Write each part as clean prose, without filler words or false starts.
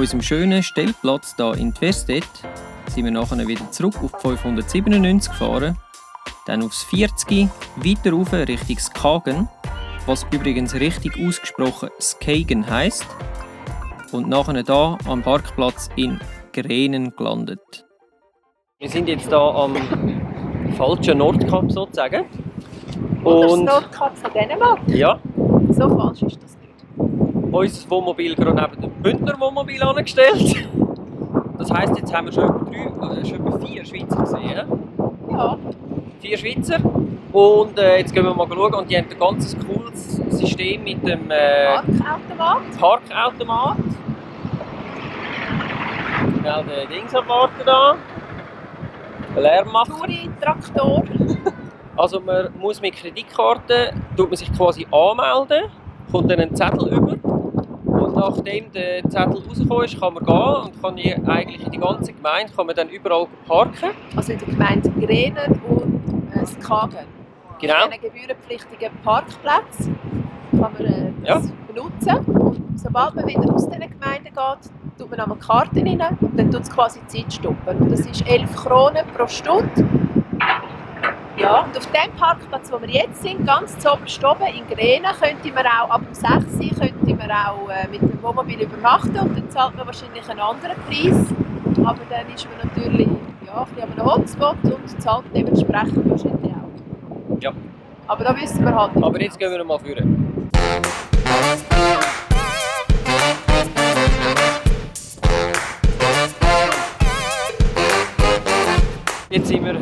unserem schönen Stellplatz hier in Tverstedt sind wir nachher wieder zurück auf die 597 gefahren, dann aufs 40, weiter rauf Richtung Skagen, was übrigens richtig ausgesprochen Skagen heisst, und nachher hier am Parkplatz in Grenen gelandet. Wir sind jetzt hier am falschen Nordkap sozusagen. Oder das Nordkap von Dänemark? Ja. So falsch ist das nicht. Unser Wohnmobil gerade neben dem Bündner Wohnmobil angestellt. Das heisst, jetzt haben wir schon etwa 4 Schweizer gesehen. Ja. 4 Schweizer. Und jetzt gehen wir mal schauen. Und die haben ein ganz cooles System mit dem Parkautomat. Schnell den Dings abwarten da. Lärm machen. Touri-Traktor. Also man muss mit Kreditkarte, tut man sich quasi anmelden, kommt dann ein Zettel über. Und nachdem der Zettel rausgekommen ist, kann man gehen und kann eigentlich in die ganze Gemeinde kann man dann überall parken. Also in der Gemeinde Grenen und Skagen. Genau. Einen gebührenpflichtigen Parkplatz kann man das benutzen. Und sobald man wieder aus diesen Gemeinden geht, tut man einmal Karten rein und dann tut es quasi Zeit stoppen. Und das ist 11 Kronen pro Stunde. Ja, und auf dem Parkplatz, wo wir jetzt sind, ganz zu oberst oben in Grenen, könnte man auch ab dem 6 Uhr könnte man auch mit dem Wohnmobil übernachten und dann zahlt man wahrscheinlich einen anderen Preis. Aber dann ist man natürlich ein bisschen an einem Hotspot und zahlt dementsprechend wahrscheinlich auch. Ja. Aber da wissen wir halt nicht. Aber jetzt gehen wir mal führen. Jetzt sind wir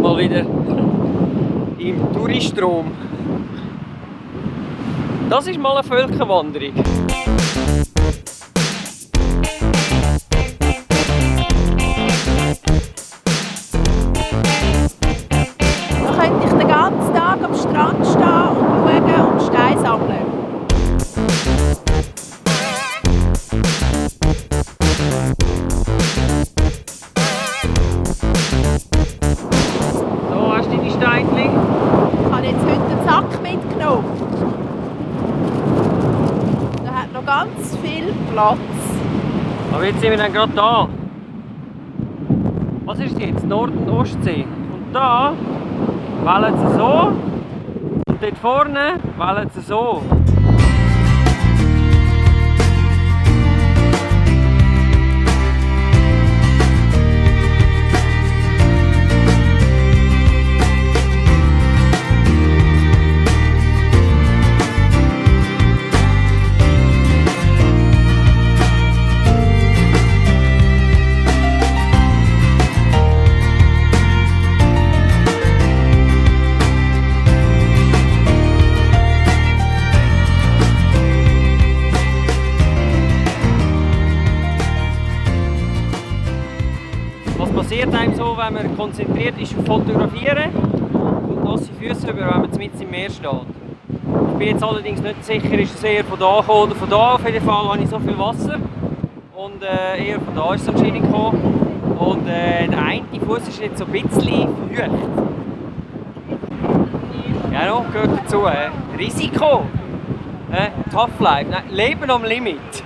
mal wieder im Touristrom. Das ist mal eine Völkerwanderung. Da könnte ich den ganzen Tag am Strand stehen und schauen und Steine sammeln. So, hast du deine Steinchen? Ich habe jetzt heute den Sack mitgenommen. Da hat noch ganz viel Platz. Aber jetzt sind wir dann gerade da. Was ist jetzt? Nord- und Ostsee. Und da wählen sie so. Und dort vorne wählen sie so. Was passiert einem so, wenn man konzentriert ist auf Fotografieren und nasse Füße über, wenn man mitten im Meer steht? Ich bin jetzt allerdings nicht sicher, ist es eher von da gekommen oder von da. Auf jeden Fall habe ich so viel Wasser und eher von da ist es anscheinend gekommen. Und der eine Fuß ist jetzt so ein bisschen feucht. Ja, no, gehört dazu. Risiko. Tough life. Nein, Leben am Limit.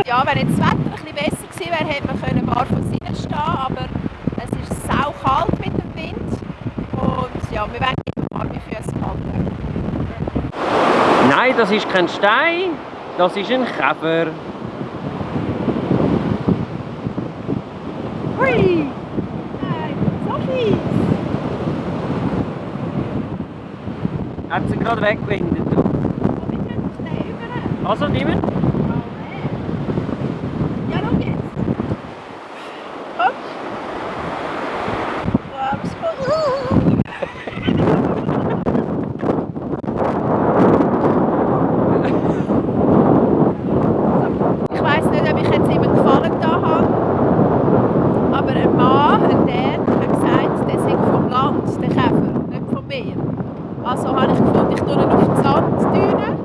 Ja, wenn jetzt das Wetter ein bisschen besser gewesen wäre, hätte man barfuß reinstehen, aber es ist saukalt mit dem Wind und ja, wir wollen nicht warme Füße halten. Nein, das ist kein Stein, das ist ein Käfer. Hui! Nein, so fies! Hat sie gerade weggewendet. Aber wir können doch nicht rüber. Also, nimm. Ja, schau jetzt. Komm. Warmes Ich weiss nicht, ob ich jetzt ihm einen Gefallen da habe. Aber ein Mann, ein Dad, hat gesagt, der sei vom Land, der Käfer, nicht vom Meer. Also habe ich gefunden, ich tue ihn auf die Sanddüne,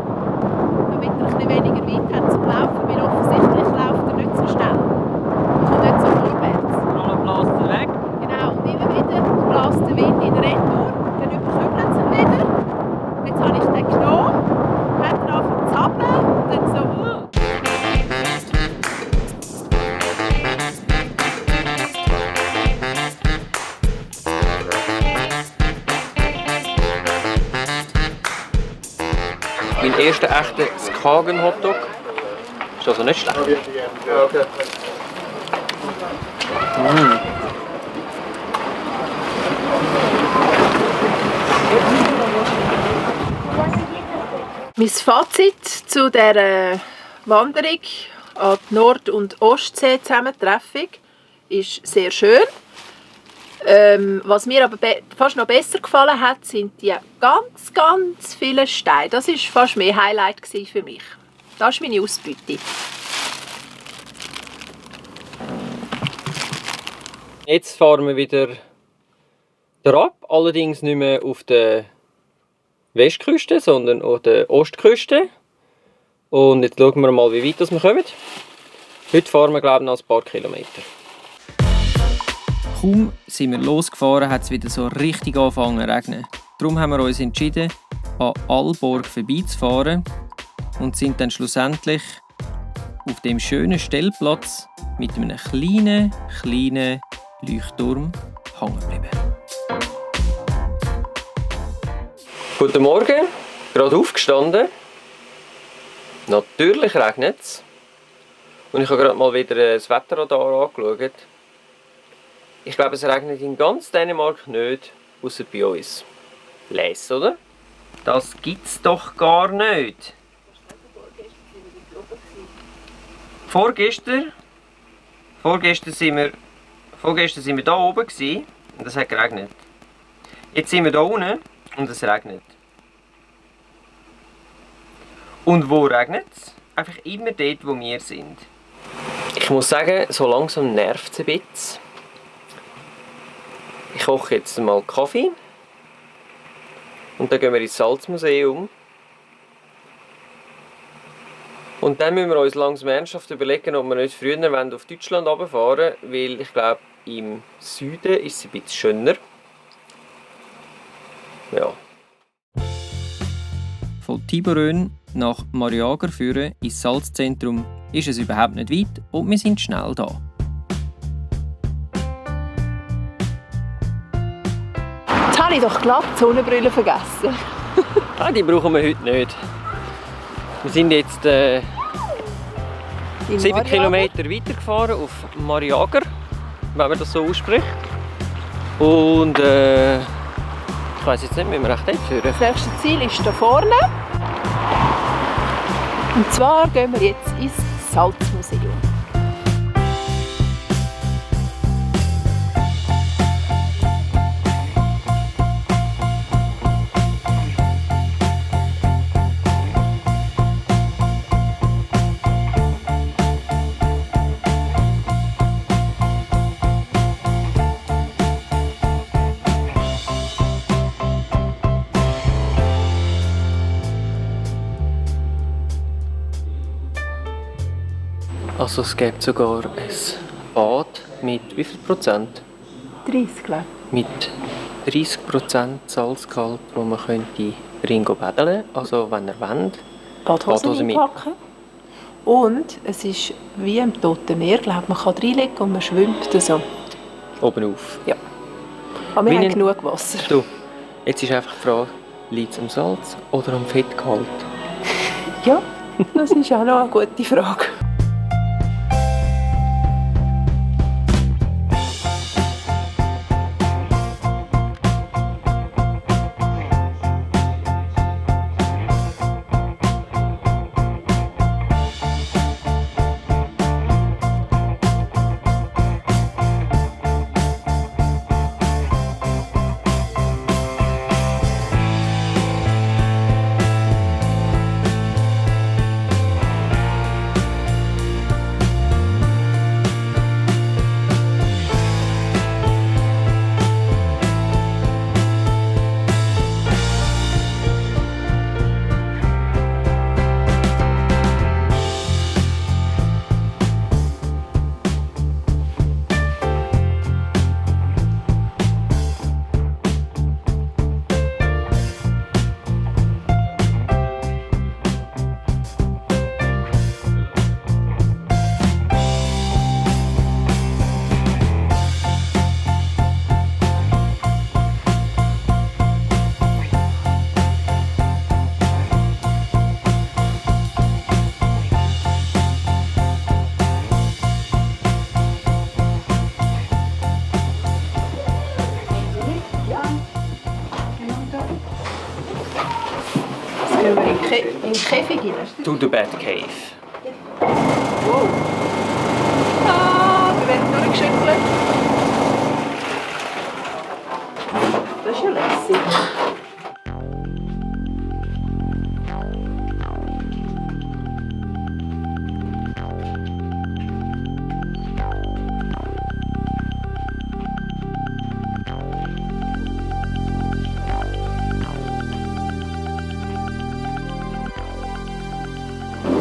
damit er ein bisschen weniger weit Mein erster echter Skagen Hotdog. Ist also nicht schlecht. Okay. Mein Fazit zu dieser Wanderung an die Nord- und Ostsee-Zusammentreffung ist sehr schön. Was mir aber fast noch besser gefallen hat, sind die ganz vielen Steine. Das war fast mehr Highlight für mich. Das ist meine Ausbeute. Jetzt fahren wir wieder ab, allerdings nicht mehr auf der Westküste, sondern auf der Ostküste. Und jetzt schauen wir mal, wie weit wir kommen. Heute fahren wir, glaube ich, noch ein paar Kilometer. Kaum sind wir losgefahren, hat es wieder so richtig angefangen zu regnen. Darum haben wir uns entschieden, an Alborg vorbeizufahren und sind dann schlussendlich auf dem schönen Stellplatz mit einem kleinen Leuchtturm hängen geblieben. Guten Morgen, gerade aufgestanden. Natürlich regnet es. Und ich habe gerade mal wieder das Wetterradar angeschaut. Ich glaube, es regnet in ganz Dänemark nicht, außer bei uns. Les, oder? Das gibt's doch gar nicht. Vorgestern sind wir da oben gewesen, und es hat geregnet. Jetzt sind wir da unten und es regnet. Und wo regnet es? Einfach immer dort, wo wir sind. Ich muss sagen, so langsam nervt es ein bisschen. Ich koche jetzt mal Kaffee. Und dann gehen wir ins Salzmuseum. Und dann müssen wir uns langsam ernsthaft überlegen, ob wir nicht früher auf Deutschland runterfahren wollen, weil ich glaube, im Süden ist es ein bisschen schöner. Ja. Von Tiberön nach Mariager führen ins Salzzentrum ist es überhaupt nicht weit und wir sind schnell da. Jetzt habe ich doch glatt die Sonnenbrille vergessen. Die brauchen wir heute nicht. Wir sind jetzt 7 Kilometer weitergefahren auf Mariager, wenn man das so ausspricht. Und ich weiss jetzt nicht, wie wir recht hinführen. Das nächste Ziel ist hier vorne. Und zwar gehen wir jetzt ins Salzmuseum. Also es gibt sogar ein Bad mit wie viel Prozent? 30, glaube ich. Mit 30% Salzgehalt, wo man könnte drin baden. Also wenn ihr wollt. Badhosen einpacken. Und es ist wie im Toten Meer, glaube ich. Man kann reinlegen und man schwimmt so. Oben auf. Ja. Aber wir haben genug Wasser. Du, jetzt ist einfach die Frage, liegt es am Salz oder am Fettgehalt? Ja, das ist auch noch eine gute Frage. Käfig rein. To the Bad Cave. Wow. Ah, wir werden durchgeschüttelt. Das ist ja lässig.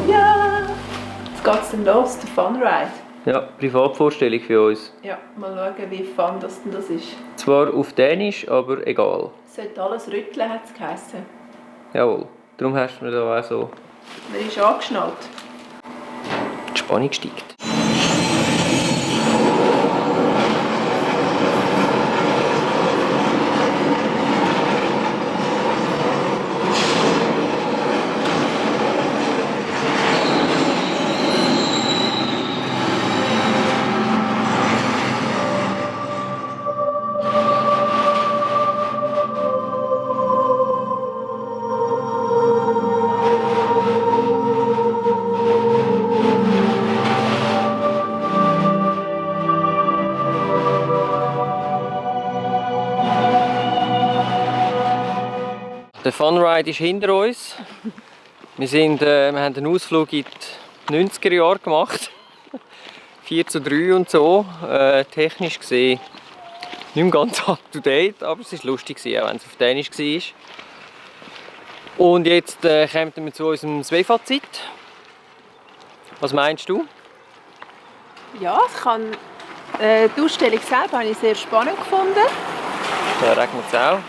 Ja, jetzt geht es dann los, der Fun Ride. Ja, Privatvorstellung für uns. Ja, mal schauen, wie fun das denn das ist. Zwar auf Dänisch, aber egal. Sollte alles rütteln, hat es geheißen. Jawohl. Darum hast du mir da auch so Man ist angeschnallt. die Spannung steigt. Der Funride ist hinter uns. Wir haben einen Ausflug in die 90er Jahre gemacht. 4:3 und so. Technisch gesehen nicht mehr ganz up to date, aber es war lustig, auch wenn es auf Dänisch war. Und jetzt kommen wir zu unserem Zweifazit. Was meinst du? Ja, die Ausstellung selber habe ich sehr spannend gefunden. Da regnet es auch.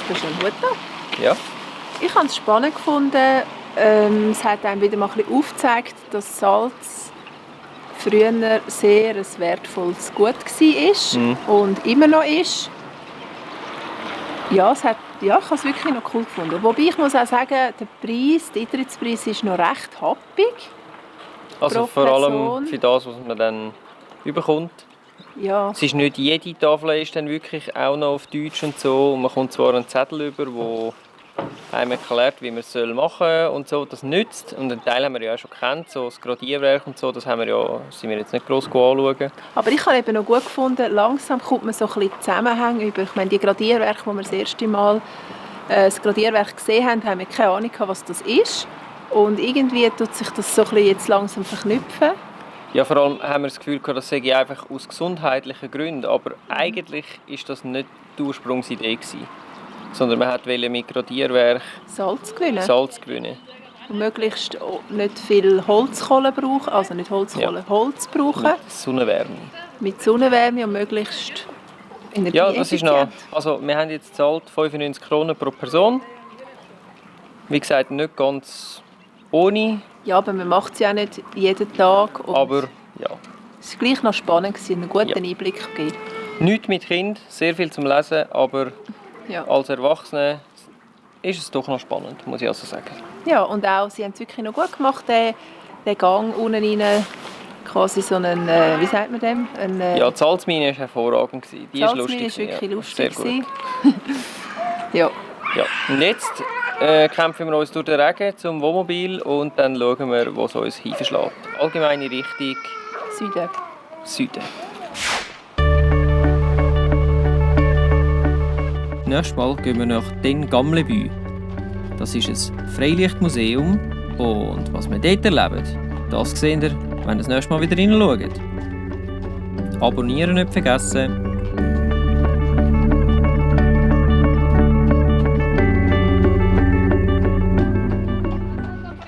Das ist ein Hut da. Ja. Ich habe es spannend gefunden. Es hat einem wieder mal ein bisschen aufgezeigt, dass Salz früher sehr ein wertvolles Gut war und immer noch ist. Ja, ich habe es wirklich noch cool gefunden. Wobei ich muss auch sagen, der Eintrittspreis ist noch recht happig. Also vor allem für das, was man dann überkommt. Ja. Es ist nicht jede Tafel ist dann wirklich auch noch auf Deutsch und so. Und man kommt zwar einen Zettel über, wo einem erklärt, wie man es machen soll und so. Das nützt. Und einen Teil haben wir ja auch schon gekannt, so das Gradierwerk und so. Das sind wir jetzt nicht gross anschauen. Aber ich habe eben noch gut gefunden, langsam kommt man so ein bisschen Zusammenhänge über. Ich meine, die Gradierwerke, wo wir das erste Mal das Gradierwerk gesehen haben, haben wir keine Ahnung, was das ist. Und irgendwie tut sich das so ein bisschen jetzt langsam verknüpfen. Ja, vor allem haben wir das Gefühl, das sei einfach aus gesundheitlichen Gründen. Aber eigentlich war das nicht die Ursprungsidee gewesen, sondern man wollte mit Gradierwerk Salz gewinnen. Und möglichst nicht viel Holzkohle brauchen, also nicht Holzkohle, ja. Holz brauchen. Mit Sonnenwärme. Mit Sonnenwärme und möglichst energieeffizient. Ja, das ist noch. Also wir haben jetzt gezahlt 95 Kronen pro Person. Wie gesagt, nicht ganz ohne. Ja, aber man macht es ja nicht jeden Tag. Und aber ja. Es war gleich noch spannend, einen guten Einblick gegeben. Nicht mit Kind, sehr viel zum Lesen, aber ja. Als Erwachsene ist es doch noch spannend, muss ich also sagen. Ja, und auch, sie haben es wirklich noch gut gemacht, den Gang unten rein, quasi so einen, wie sagt man dem? Ja, die Salzmine war hervorragend. Die war lustig. Die war wirklich lustig. Sehr gut. Ja. Ja. Und jetzt kämpfen wir uns durch den Regen zum Wohnmobil und dann schauen wir, wo es uns hinverschlägt. Allgemeine Richtung Süden. Nächstes Mal gehen wir nach Den Gamlebü. Das ist ein Freilichtmuseum und was wir dort erleben, das seht ihr, wenn ihr das nächste Mal wieder reinschaut. Abonnieren nicht vergessen.